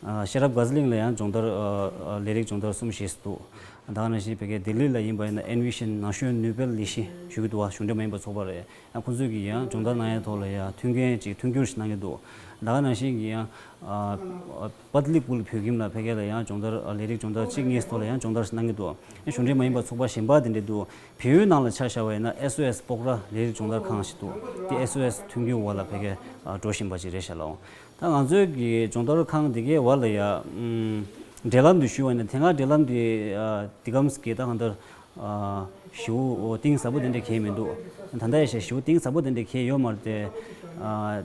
ཨ་ཤེས་རབ་དགའ་ཚལ་གླིང་ལ་ཡང་སྦྱོང་བརྡར་ཨ་ཨ་ལས་རིགས་སྦྱོང་བརྡར་གསུམ་བཞི་ཙམ་འདུག་ད་ག་ནང་བཞིན་ཕ་གིའི་ལྡི་ལི་ལ་ཡིན་པ་ཡིན་ན་ཨེན་བི་ཤན་ན་གཞོན་ནུས་སྤེལ་ལས་གཞི་ཞུ་གི་འདུག་བ། གཞུང་འབྲེལ་མ་ཡིན་པ་ཚོགས་པ་རེད། ཡང་ཁོང་ཚོས་ཀྱིས་ཡང་སྦྱོང་བརྡར་གནང་ཡའི་ཐོག་ལ་ཡང་མཐུན་རྐྱེན་ཅིག་མཐུན་འགྱུར་ཞིག་གནང་གི་འདུག་ད་ག་ནང་བཞིན་གྱི་ཡང་ཨ་ཨ་པཏ་ལི་པུལ་བོད་ཁྱིམ་ལ་ཕ་གི་ལ་ཡང་སྦྱོང་བརྡར་ཨ་ལས་རིགས་སྦྱོང་བརྡར་གཅིག་གཉིས་ཐོག་ལ་ཡང་སྦྱོང་བརྡར་ཞིག་གནང་གི་འདུག་ཡང་གཞུང་འབྲེལ་མ་ཡིན་པ་ཚོགས་པ་གཞན་པ་དེ་འདྲ་འདུག་བལ་ཡུལ་ནང་ལ་ཆ་བཞག་པ་ཡིན་ན་ཨེས་ཨོ་ཨེས་སྤོག་ར་ལས་རིགས་སྦྱོང་བརྡར་ཁང་ཞིག་འདུག་དེ་ཨེས་ཨོ་ཨེས་མཐུན་རྐྱེན་འོག་ལ་ཕ་གི་ཨ་འགྲོ་བཞིན་པ་ཅིག་རེད་ཤག་ལགས། ད་ང་ཚོའི་གི་སྦྱོང་བརྡར་ཁང་འདི་གའི་བར་ལ་ཡ་ཨམ་འབྲེལ་ལམ་དེ་ཞུས་པ་ཡིན་ན་དེ་སྔ་འབྲེལ་ལམ་དེ་ཨ་འདི་གམ་གི་ད་གང་ལྟར་ཨ་ཞེ་པོ་གཏིང་ཟབ་པོ་དེ་འདྲ་གང་ཡང་མི་འདུག་ད་ལྟ་ཡ་ཞེ་པོ་གཏིང་ཟབ་པོ་དེ་འདྲ་གང་ཡང་ཡོད་མ་རེད་དེ། ཨ་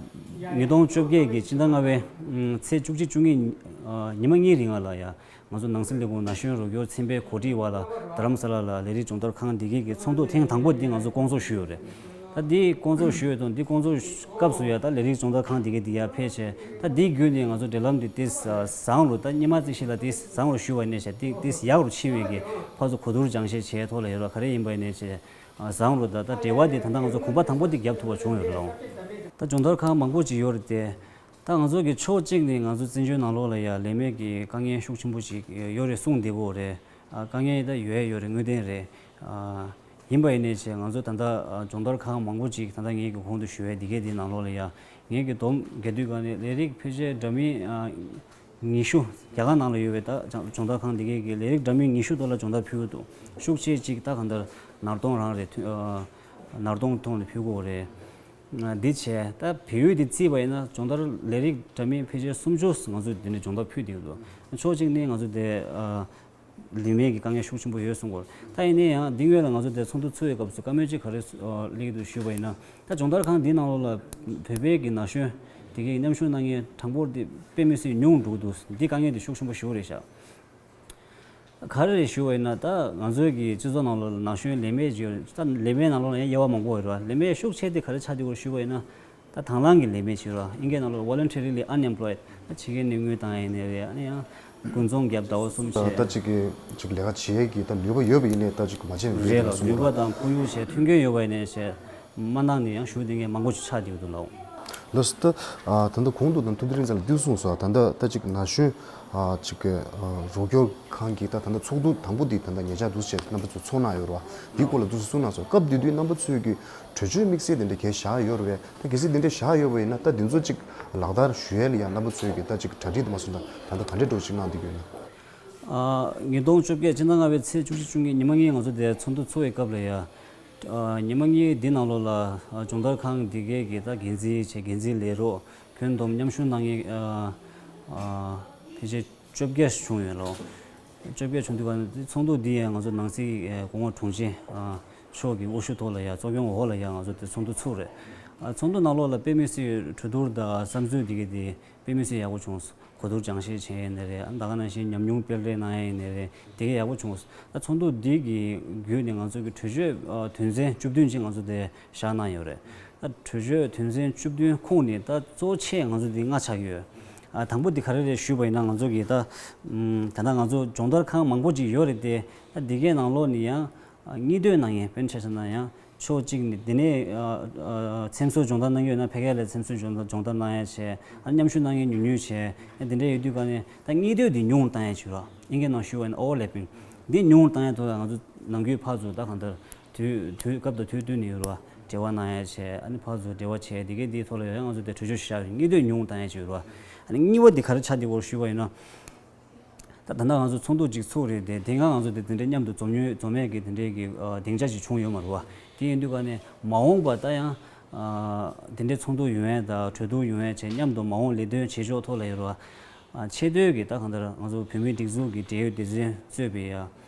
ཉིས་སྟོང་བཅོ་བརྒྱད་ཀྱི་སྤྱི་ཟླ་ལྔ་པའི་ཨམ་ཚེས་བཅུ་གཅིག་བཅུ་གཉིས་ཨ་ཉི་མ་གཉིས་རིང་ལ་ཡ་ང་ཚོ་ནང་སྲིད་ལས་ཁུངས་ན་གཞོན་རོགས་སྐྱོར་ཚན་པའི་གོ་སྒྲིག་འོག་ལ་རྡ་རམ་ས་ལ་ལ་ལས་རིགས་སྦྱོང་བརྡར་ཁང་འདི་གའི་གི་ཚོགས་འདུ་ཐེངས་དང་པོ་འདི་ང་ཚོ་སྐོང་ཚོགས་ཞུས་ཡོད་རེད། ད་འདི་སྐོང་ཚོགས་ཞུས་ཡོད་དང་འདི་སྐོང་ཚོགས་སྐབས་སུ་ཡ་ད་ལས་རིགས་སྦྱོང་བརྡར་ཁང་འདི་གའི་འདི་ཡར་ཕེབས་བྱས། ད་འདི་བརྒྱུད་ནས་ང་ཚོ་འབྲེལ་ལམ་འདི་ཏོག་ཙམ་བཟང་རུ། ད་སྔོན་མ་ཙམ་ཞིག་ལ་ཏོག་ཙམ་བཟང་རུ་ཞུས་པ་ཡིན་ནའི་བྱས་ཏོག་ཙམ་ཡག་རུ་ཕྱིན་པའི་གི་ཕར་ཚུར་གོ་བསྡུར་སྦྱང་བཤད་བྱས་ཐོག་ལ་ཡོད་ར་ག་རེ་ཡིན་པ་ཡིན་ནའི་བྱས་བཟང་རུ། ད་ད་འབྲེལ་བ་འདི་ད་ལྟ་ང་ཚོ་གོམ་པ་དང་པོ་འདི་བརྒྱབ་ཐུབ་པ་བྱུང་ཡོད་རེད་ལགས། ད་སྦྱོང་བརྡར་ཁང་མང་པོ་ཅིག་ཡོད་རེད་དེ། ད་ང་ཚོ་གི་ཕྱོགས་གཅིག་ནས་ང་ཚོ་བཙན་བྱོལ་ནང་ལོགས་ལ་ཡ་ལས་མེད་ཀྱི་དཀའ་ངལ་ཤུགས་ཆེན་པོ་ཅིག་ཡོད་རེད་གསུངས་བསྡད་ཀྱི་ཡོད་རེད། ཨ་དཀའ་ངལ་ད་ཡོད་ཡོད་རེད། དངོས་བདེན་རེད། ཨ་ཡིན་པ་ཡིན་ནའི་བྱས་ང་ཚོ་ད་ལྟ་ཨ་སྦྱོང་བརྡར་ཁང་མང་པོ་ཅིག་ད་ལྟ་ངེད་ཀྱི་གོང་དུ་ཞུ་བའི་འདི་གའི་འདི་ནང་ལོགས་ལ་ཡ་ངེད་ཀྱི་སྡོམ་རྒྱག་དུས་ག་ནས་ལས་རིགས་ཕལ་ཆེར་འདྲ་མིན་ཨ་ཉི་ཤུ་རྒྱ་གར་ནང་ལ་ཡོད་པའི་ད་སྦྱོང་སྦྱོང་བརྡར་ཁང་འདི་གའི་གི་ལས་རིགས་འདྲ་མིན་ཉི་ཤུ་ཐོག་ལ་སྦྱོང་བརྡར་ཕུལ་གྱི་འདུག་ཤུགས་ཆེ་ཅིག་ད་གང་ལྟར་ནར་གདོང་རང་རེད། ཐུ་ཨ་ནར་གདོང་ཐོག་ནས་ཕུལ་གྱི་ཡོད་རེད། འདི་བྱས་ད་བལ་ཡུལ་འདི་བརྩིས་པ་ཡིན་ན་སྦྱོང་བརྡར་ལས་རིགས་འདྲ་མིན་ཕལ་ཆེར་སུམ་ཅུ་ང་ཚོས་འདི་ནས་སྦྱོང་བརྡར་ཕུལ་བསྡད་ཡོད་འདུག་ཕྱོགས་གཅིག་ནས་ང་ཚོ་དེ་ཨ་ ལས་མེད་ཀྱི་དཀའ་ངལ་ཤུགས་ཆེན་པོ་ཡོད་གསུང་གི་ཡོད། ད་ཡིན་ན་ཡང་འདི་སྔོན་ལ་ང་ཚོ་དེ་ཚོགས་འདུ་ཚོགས་པའི་སྐབས་སུ་བཀའ་མོལ་གཅིག་ག་རེ་སླེབས་ཀྱི་འདུག་ཞུས་པ་ཡིན་ན། ད་སྦྱོང་བརྡར་ཁང་འདི་ནང་ལོགས་ལ་བོད་པའི་གི་ན་གཞོན་དེ་གའི་མཉམ་ཞུགས་གནང་མཁན་གྲངས་འབོར་དེ་དཔེ་མི་སྲིད་ཉུང་འགྲོ་གི་འདུག་འདི་དཀའ་ངལ་དེ་ཤུགས་ཆེན་པོ་ཞེ་པོ་རེད་ཤག་ག་རེ་རེད་ཞུ་བ་ཡིན་ན། ད་ང་ཚོའི་གི་སྤྱི་ཚོགས་ནང་ལོགས་ལ་ན་གཞོན་ལས་མེད་ཅིག་ཡོད་རེད། ད་ལས་མེད་ནང་ལོགས་ལ་ཡང་དབྱེ་བ་མང་པོ་ཡོད་རེད་བ། ལས་མེད་ཤུགས་ཆེ་དེ་ག་རེ་ཆགས་བསྡད་ཡོད་རེད་ཞུ་བ་ཡིན་ན། ད་དང་བླངས་ཀྱི་ལས་མེད་ཅིག་ཡོད་རེད་བ། ཨིན་སྐད་ནང་ལོགས་voluntarily unemployed། ད་ཕྱི་རྒྱལ་ནས་དངུལ་བཏང་ཡ་ཡིན་ནའི་རེད། ཨ་ནི་ཡང་དགུན་ཚོང་བརྒྱབ་ཟླ་བ་གསུམ་བྱས། ད་ཅིག་གི་ཅིག་ལས་ཀ་བྱེད་ཡས་ཀྱི་ད་ནུས་པ་ཡོད་པ་ཡིན་ནའི་ད་ཅིག་མ་བྱས་ནས་རེད་ལ། ནུས་པ་དང་ཁོར་ཡུག་བྱས་མཐུན་རྐྱེན་ཡོད་པ་ཡིན་ནའི་བྱས། མ་གནང་ནས་ཡང་བཞུགས་བསྡད་མཁན་མང་པོ་ཞིག་ཆགས་བསྡད་ཡོད་འདུག་ལགས། ལགས་སོ། ད་ད་ལྟ་གོང་དུ་ད་ཐུབ་བསྟན་རིག་འཛིན་ལགས་འདི་གསུངས་སོང་། ད་ལྟ་ད་ཅིག་ན་གཞོན་ཅིག་རོགས་སྐྱོར་ཁང་གི་ད་ད་ལྟ་ཚོགས་འདུ་དང་པོ་འདི་ད་ལྟ་ཉེ་ཆར་འདུག་སེ་རྣམ་པ་ཚོ་ཚོགས་གནང་ཡོད་རེད་བ། འདིའི་སྐོར་ལ་འདུག་སེ་གསུངས་གནང་སོང་། སྐབས་དེ་དུས་རྣམ་པ་ཚོས་ཀྱི་གྲོས་ཆོད་དམིགས་བསལ་དེ་འདྲ་གས་བཞག་ཡོད་རེད་བས། ད་གལ་སྲིད་དེ་འདྲ་བཞག་ཡོད་པ་ཡིན་ན། ད་འདི་ཚོ་ཅིག་ལག་བསྟར་ཞུ་ཡས་ལ་ཡང་རྣམ་པ་ཚོས་ཀྱི་ད་ཅིག་གྲ་སྒྲིག་དུ་མ་སོང་། ད་ད་ལྟ་ག་འདྲས་འགྲོ་ཅིག་གནང་བསྡད་ཡོད་ན། ཨ་ཉིས་སྟོང་བཅོ་བརྒྱད་ཕྱི་ཟླ་ལྔ་པའི་ཚེས་བཅུ་གཅིག་བཅུ་གཉིས་ཉི་མ་གཉིས་ང་ཚོ་དེ་ཚོགས་འདུ་ཚོགས་པའི་སྐབས་ལ་ཡ། ཨ་ཉི་མ་གཉིས་འདི་ནང་ལོགས་ལ་ཨ་སྦྱོང་བརྡར་ཁང་འདི་གའི་གི་ད་འགན་འཛིན་བྱས། འགན་འཛིན་ལས་རོགས། ཁྱོན་བསྡོམས་མཉམ་ཞུགས་གནང་མཁན་ཨ་ཨ་ཕལ་ཆེར་བཅོ་བརྒྱད་བྱུང་ཡོད་ལོ། བཅོ་བརྒྱད་བྱུང་དུས་ག་ནས་ཚོགས་འདུ་འདི་ཡང་ང་ཚོ་ནང་སྲིད་ཨ་སྐུ་ངོ་དྲུང་ཆེ་ཨ་མཆོག་གི་དབུ་བཞུགས་ཐོག་ལ་ཡ། གཙོ་སྐྱོང་འོག་ལ་ཡ་ང་ཚོ་དེ་ཚོགས་འདུ་ཚུགས་རེད། ཨ་ཚོགས་འདུ་ནང་ལོགས་ལ་དཔེ་མི་སྲིད་གྲོས་བསྡུར་དང་བསམ་ཚུལ་འདི་གའི་དེ་དཔེ་མི་སྲིད་ཡག་པོ་བྱུང་སོང་། གོ་བསྡུར་སྦྱང་བཤད་བྱས་ཡིན་ནའི་རེད། ཨ་ད་ག་ནང་བཞིན་ཉམས་མྱོང་སྤེལ་རེས་གནང་ཡ་ཡིན་ནའི་རེད། དེ་ག་ཡག་པོ་བྱུང་སོང་། ད་ཚོགས་འདུ་འདི་གི་བརྒྱུད་ནས་ང་ཚོ་གི་གྲོས་ཆོད་ཨ་དོན་ཚན་བཅུ་བདུན་ཅིག་ང་ཚོ་དེ་བཞག་གནང་ཡོད་རེད། ད་གྲོས་ཆོད་དོན་ཚན་བཅུ་བདུན་ཁོངས་ནས་ད་གཙོ་ཆེ་ང་ཚོ་འདི་ལྔ་ཆགས་ཡོད། ཨ་དང་པོ་འདི་ག་རེ་རེད་ཞུས་པ་ཡིན་ན། ང་ཚོ་གི་ད་ཨམ་ད་ལྟ་ང་ཚོ་སྦྱོང་བརྡར་ཁང་མང་པོ་ཅིག་ཡོད་རེད་དེ། ད་འདི་གའི་ནང་ལོགས་ནས་ཡང་ཨ་གཉེན་སྟོན་གནང་མཁན། དཔེར་ན་ཆ་བཞག་ན་ཡང་ཕྱོགས་གཅིག་ནས་འདི་ནས་ཨ་ཨ་འཚེམ་བཟོ་སྦྱོང་བརྡར་གནང་གི་ཡོད་ན་ཕ་གི་ལ་འཚེམ་བཟོ་སྦྱོང་བརྡར་སྦྱོང་བརྡར་གནང་ཡ་བྱས། ཨ་མཉམ་ཞུགས་གནང་མཁན་ཉུང་ཉུང་བྱས། ཨ་འདི་འདྲ་ཡོད་དུས་ག་ནས་ད་གཉེན་སྟོན་འདི་ཉུང་བཏང་ཡ་བྱོས་ར། ཨིན་སྐད་ནང་ཞུ་བ་ཡིན་ན་overlapping། འདི་ཉུང་བཏང་ཡ་ཐོག་ལ་ང་ཚོ་ནམ་རྒྱུན་ཕར་ཚུར་ད་གང་ལྟར་དུས་དུས་སྐབས་དང་དུས་བསྟུན་ནས་ཡོད་ར། འབྲེལ་བ་གནང་ཡ་བྱས། ཨ་ནི་ཕར་ཚུར་འབྲེལ་བ་བྱས། འདི་གའི་འདིའི་ཐོག་ལ་ཡོད་ཡ་ང་ཚོ་དེ་གྲོས་ཆོད་ཞིག་བཞག་ཡོད། གཉེན་སྟོན་ཉུང་བཏང་ཡ་བྱོས་ར། ཨ་ནི་གཉིས་པ་འདི་ག་རེ་ཆགས་བསྡད་ཡོད་ཞུ་བ་ཡིན་ན། ད་ད་ལྟ་ང་ཚོ་ཚོགས་འདུ་གཅིག་ཚུགས་རེད་དེ། དེ་སྔ་ང་ཚོ་དེ་དེ་འདྲའི་མཉམ་དུ་འཛོམས་མྱོང་འཛོམས་མེད་ཀྱི་དེ་འདྲའི་གི་ཨ་སྡིངས་ཆ་ཞིག་བྱུང་ཡོད་མ་རེད་བ། དེ་ཡིན་དུས་ག་ནས་མ་འོངས་པ་ད་ཡང་ཨ་དེ་འདྲའི་ཚོགས་འདུ་ཡོང་ཡས་དང་གྲོས་བསྡུར་ཡོང་ཡས་བྱས། མཉམ་དུ་མ་འོངས་ལས་དོན་བྱེད་ཕྱོགས་ཐོག་ལ་ཡོད་རེད་བ། ཨ་ཆེ་མཐོའི་གི་ད་གང་ལྟར་ང་ཚོ་བོད་མིའི་སྒྲིག་འཛུགས་ཀྱི་འབྲེལ་ཡོད་སྡེ་ཚན་གཙོས་པའི་ཡ་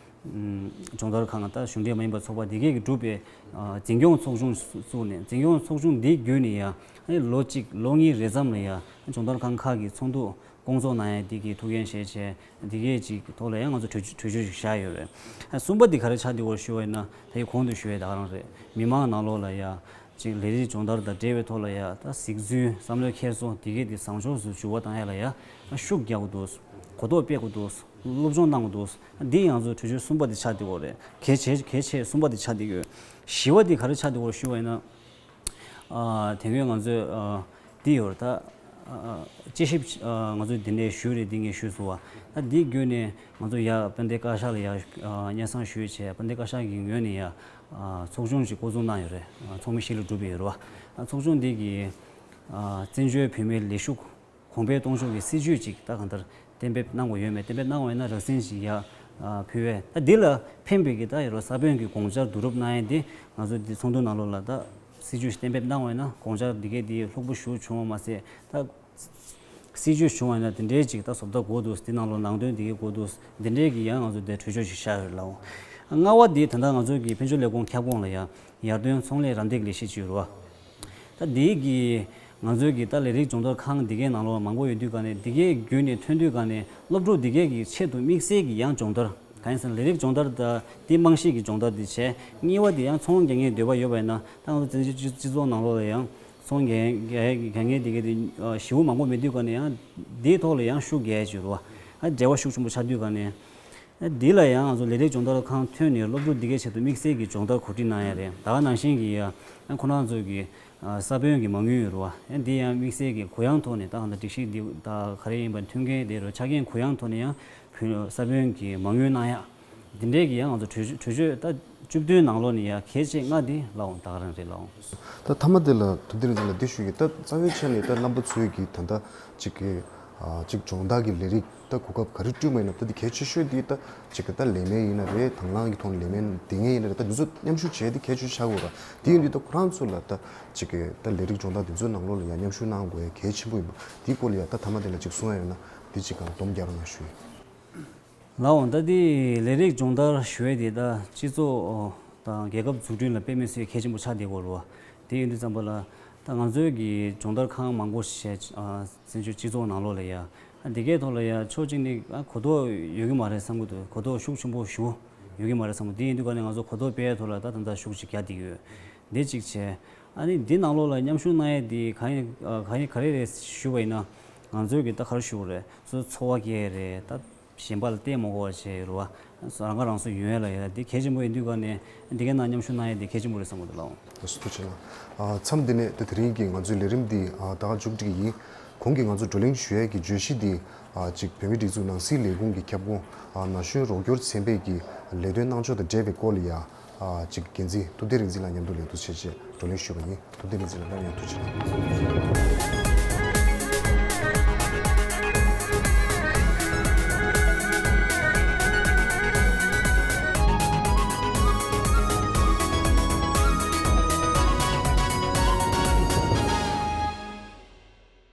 ཨམ་སྦྱོང་བརྡར་ཁང་། ད་གཞུང་འབྲེལ་མ་ཡིན་པའི་ཚོགས་པ་དེ་གས་ཀྱིས་གྲུབ་པའི་ཨ་འཛིན་སྐྱོང་ཚོགས་ཆུང་བཙུགས་ནས། འཛིན་སྐྱོང་ཚོགས་ཆུང་འདི་བརྒྱུད་ནས་ཡ་ཨ་ནི་ལོ་གཅིག་ལོ་གཉིས་རེ་ཙམ་ལ་ཡ་སྦྱོང་བརྡར་ཁང་ཁག་གི་ཚོགས་འདུ་སྐོང་ཚོགས་གནང་ཡས་འདི་གི་ཐུགས་འགན་བཞེས་བྱས། འདི་གས་ཅིག་ཐོག་ལ་ཡང་ང་ཚོ་གྲོས་གྲོས་ཆོད་ཅིག་བཞག་ཡོད་རེད། ཨ་གསུམ་པ་འདི་ག་རེ་ཆགས་བསྡད་ཡོད་ཞུ་བ་ཡིན་ན། ད་ཡི་གོང་དུ་ཞུ་ཡས་ད་ག་རང་རེད། མི་མང་ནང་ལོགས་ལ་ཡ་ཅིག་ལས་རིགས་སྦྱོང་བརྡར་དང་འབྲེལ་བའི་ཐོག་ལ་ཡ་ད་གཟིགས་ཚུལ་བསམ་བློའི་འཁྱེར་སོ་འདི་གས་འདི་བཟང་ཕྱོགས་སུ་འགྱུར་བ་བཏང་ཡས་ལ་ཡ་ཤུགས་རྒྱག་དགོས་འདུག་གོ་རྟོགས་སྤེལ་དགོས་འདུག་སློབ་སྦྱོང་གནང་དགོས་འདུག་འདི་ང་ཚོ་གྲོས་ཆོད་གསུམ་པ་འདི་ཆགས་བསྡད་ཡོད་རེད། གལ་ཆེ་གལ་ཆེ་གསུམ་པ་འདི་ཆགས་བསྡད་ཡོད། བཞི་པ་འདི་ག་རེ་ཆགས་བསྡད་ཡོད་ཞུ་བ་ཡིན་ན། ཨ་དེ་སྔོན་ང་ཚོས་ཨ་འདི་ཡོད་རེད། ད་ཨ་དཔྱད་ཞིབ་ཨ་ང་ཚོས་འདི་ནས་ཞུས་རེད། འདི་ངས་ཞུས་སོང་བ། ད་འདི་བརྒྱུད་ནས་ང་ཚོ་ཡ་དཔལ་ལྡན་བཀའ་ཤག་ལ་ཡ་ཨ་སྙན་སེང་ཞུས་བྱས། དཔལ་ལྡན་བཀའ་ཤག་གི་ངོས་ནས་ཡ་ཨ་ཚོགས་ཆུང་ཞིག་བསྐོ་ཚོགས་གནང་ཡོད་རེད། ཨ་ཚོགས་མི་བཞི་ལས་གྲུབ་པ་ཡོད་རེད་བ། ཨ་ཚོགས་ཆུང་འདི་གིས་ཨ་བཙན་བྱོལ་བོད་མིའི་ལས་ཞུགས་གོང་འཕེལ་གཏོང་ཕྱོགས་ཀྱི་སྲིད་ཇུས་ཅིག་ད་གང་ལྟར་གཏན་འབེབས་གནང་དགོས་ཡོད་མེད། གཏན་འབེབས་གནང་བ་ཡིན་ན་རགས་ཟིན་ཞིག་ཡ་ཕུལ་བས། ད་འདི་ལ་ཕན་པའི་གི་ད་ཡོད་རེད། ས་བོན་གྱི་དགོངས་འཆར་བསྡུ་རུབ་གནང་ཡས་འདི་ང་ཚོ་འདི་ཚོགས་འདུ་ནང་ལོགས་ལ་ད་སྲིད་ཇུས་ཤིག་གཏན་འབེབས་གནང་བ་ཡིན་ན་དགོངས་འཆར་འདི་གས་འདི་ལྷུག་པོ་ཞེ་པོ་བྱུང་བ་མ་ཟད། ད་སྲིད་ཇུས་བྱུང་བ་ཡིན་ན་དེ་འདྲའི་ཅིག་ད་བཟོ་ལྟ་དགོས་འདུག་འདི་ནང་ལོགས་ནང་དོན་འདི་གས་དགོས་འདུག་འདི་འདྲའི་གི་ཡང་ང་ཚོ་འདི་གྲོས་ཆོད་ཞིག་བཞག་ཡོད་ལགས། ལྔ་པ་འདི་ད་ལྟ་ང་ཚོ་གི་དཔལ་འབྱོར་ལས་ཁུངས་ཁྱབ་ཁོངས་ལ་ཡ་ཡར་ཐོན་ཚོང་ལས་རམ་འདེགས་ལས་གཞི་ཅིག་ཡོད་རེད་བ། ད་འདི་གི་ང་ཚོའི་གི་ད་ལས་རིགས་སྦྱོང་བརྡར་ཁང་འདི་གའི་ནང་ལོགས་མང་པོ་ཡོད་དུས་ག་ནས་འདི་གའི་བརྒྱུད་ནས་ཐོན་དུས་ག་ནས་སློབ་ཕྲུག་འདི་གའི་གི་ཆེད་དུ་དམིགས་བསལ་གྱི་ཡང་སྦྱོང་བརྡར། གང་ཡིན་ཟེར་ན་ལས་རིགས་སྦྱོང་བརྡར་དང་དེ་རྨང་གཞི་གི་སྦྱོང་བརྡར་འདི་བྱས། གཉིས་པ་འདི་ཡང་ཚོང་རྒྱག་མཁན་འདོད་པ་ཡོད་པ་ཡིན་ན། ད་ང་ཚོ་བཙན་བྱོལ་སྤྱི་སྤྱི་ཚོགས་ནང་ལོགས་ལ་ཡང་ཚོང་རྒྱག་རྒྱག་རྒྱག་མཁན་འདི་གའི་དེ་ཨ་ཞེ་པོ་མང་པོ་མེད་དུས་ག་ནས་ཡང་འདིའི་ཐོག་ལ་ཡང་ཤུགས་རྒྱག་ཡ་ཅིག་ཡོད་རེད་བ། ཨ་འབྲེལ་བ་ཤུགས་ཆེན་པོ་ཆགས་དུས་ག་ནས། འདི་ལ་ཡང་ང་ཚོ་ལས་རིགས་སྦྱོང་བརྡར་ཁང་ཐོན་ནས་སློབ་ཕྲུག་འདི་གའི་ཆེད་དུ་དམིགས་བསལ་གྱི་སྦྱོང་བརྡར་གོ་སྒྲིག་གནང་ཡ་རེད། ད་ག་ནང་བཞིན་གྱི་ཡ་ཁོ་རང་ཚོ་གི་ས་བོན་གྱི་མ་དངུལ་ཡོད་རེད་བ། འདི་ཡང་དམིགས་བསལ་གྱི་གུ་ཡངས་ཐོག་ནས་ད་ག་ད་སྒྲིག་གཞི་འདི་ད་ག་རེ་ཡིན་པ་མཐུན་རྐྱེན་དེ་རུ་ཆ་རྐྱེན་གུ་ཡངས་ཐོག་ནས་ཡང་ས་བོན་གྱི་མ་དངུལ་གནང་ཡ། འདི་འདྲའི་གི་ཡང་ང་ཚོ་གྲོས་གྲོས་ཆོད་ད་བཅུ་བདུན་ནང་ལོགས་ནས་ཡ་གལ་ཆེ་ལྔ་འདི་ལའོ་ད་ག་རང་རེད་ལའོ། ད་མཐའ་མ་དེ་ལ་ཐུབ་བསྟན་རིག་འཛིན་ལགས་འདི་ཞུ་གི། ད་རྩ་བའི་ཆ་ནས་ད་རྣམ་པ་ཚོས་ཀྱི་ད་ལྟ་གཅིག་གི་ཨ་གཅིག་སྦྱོང་བརྡར་གྱི་ལས་རིགས་ད་གོ་སྐབས་ག་རེ་སྤྲོད་མ་ཡིན་ན། ད་འདི་གལ་ཆེ་ཤོས་འདི་ད་གཅིག་གི་ད་ལས་མེད་ཡིན་ན་རེད། དང་བླངས་ཀྱི་ཐོག་ནས་ལས་མེད་དེ་ངས་ཡིན་ན་རེད། ད་འདི་ཚོ་མཉམ་ཞུགས་བྱས་ཏེ་གལ་ཆེ་ཤོས་ཆགས་དགོས་ར། དེ་ཡིན་དུས་ད་ཁོ་རང་ཚོ་ལ་ད་གཅིག་གི་ད་ལས་རིགས་སྦྱོང་བརྡར་འདི་ཚོའི་ནང་ལོགས་ལ་ཡང་མཉམ་ཞུགས་གནང་དགོས་ཡ་གལ་ཆེན་པོ་ཡིན་པ་འདིའི་སྐོར་ལ་ཡ་ད་མཐའ་མ་དེ་ལ་གཅིག་གསུང་ཡ་ཡོད་ན་འདི་གཅིག་གང་སྡོམ་རྒྱག་རོགས་གནང་ཞུ་ཡིན། ལགས་འོང་། ད་འདི་ལས་རིགས་སྦྱོང་བརྡར་ཞུ་ཡས་དེ་ད་སྤྱི་ཚོགས་དང་རྒྱལ་ཁབ་འཛུགས་སྐྲུན་ལ་དཔེ་མི་སྲིད་གལ་ཆེན་པོ་ཆགས་བསྡད་ཡོད་རེད་བ། དེ་ཡིན་དུས་ཙམ་པ་ལ་ད་ང་ཚོའི་གི་སྦྱོང་བརྡར་ཁང་མང་པོ་ཞིག་བཙན་བྱོལ་སྤྱི་ཚོགས་ནང་ལོགས་ལ་ཡ། འདི་གའི་ཐོག་ལ་ཡ་ཕྱོགས་གཅིག་ནས་གོ་རྟོགས་ཡོད་ཀྱི་མ་རེད་བསམ་གྱི་འདུག་གོ་རྟོགས་ཤུགས་ཆེན་པོ་ཞུ་ཡོད་ཀྱི་མ་རེད་བསམ་གྱི་འདུག་དེ་ཡིན་དུས་ག་ནས་ང་ཚོ་གོ་རྟོགས་སྤེལ་ཡས་ཐོག་ལ་ད་ད་ལྟ་ཤུགས་ཅིག་རྒྱག་བསྡད་ཀྱི་ཡོད། འདི་གཅིག་བྱས། ཨ་ནི་འདི་ནང་ལོགས་ལ་མཉམ་ཞུགས་གནང་ཡས་འདི་གང་ཡིན་གང་ཡིན་ག་རེ་རེད་ཞུས་པ་ཡིན་ན། ང་ཚོའི་གི་ད་ག་རེ་ཞུ་དགོས་རེད། ཚོ་འཚོ་བ་སྐྱེལ་ཡས་རེད། ད་གཞན་པ་ལ་བརྟེན་མ་དགོས་པ་བྱས་རེད་བ། རང་ཁ་རང་གསོ་ཡོང་ཡས་ལ་ཡ་འདི་གལ་ཆེན་པོ་ཡིན་དུས་ག་ནས་འདི་གའི་ནང་མཉམ་ཞུགས་གནང་ཡས་འདི་གལ་ཆེན་པོ་རེད་བསམ་གྱི་འདུག་ལགས། ཐུགས་རྗེ་ཆེ་ལགས། མཚམས་འདི་ནས་ད་དེ་རིང་གི་ང་ཚོའི་ལས་རིམ་འདི་ད་ག་མཇུག་སྒྲིལ་གྱི་ཡིན། གོང་གི་ང་ཚོ་བགྲོ་གླེང་ཞུ་ཡས་ཀྱི་བརྗོད་གཞི་འདི་ཅིག་བོད་མིའི་སྒྲིག་འཛུགས་ནང་སྲིད་ལས་ཁུངས་ཀྱི་ཁྱབ་ཁོངས་ན་གཞོན་རོགས་སྐྱོར་ཚན་པས་ཀྱི་ལས་དོན་གནང་ཕྱོགས་དང་འབྲེལ་བའི་སྐོར་ལ་ཡ། ཅིག་འགན་འཛིན་ཐུབ་བསྟན་རིག་འཛིན་ལགས་མཉམ་དུ་ལས་དུ་བྱེད་ཆེད་བགྲོ་གླེང་ཞུས་པ་ཡིན། ཐུབ་བསྟན་རིག་འཛིན་ལགས་སླར་ཡང་ཐུགས་རྗེ་གནང་།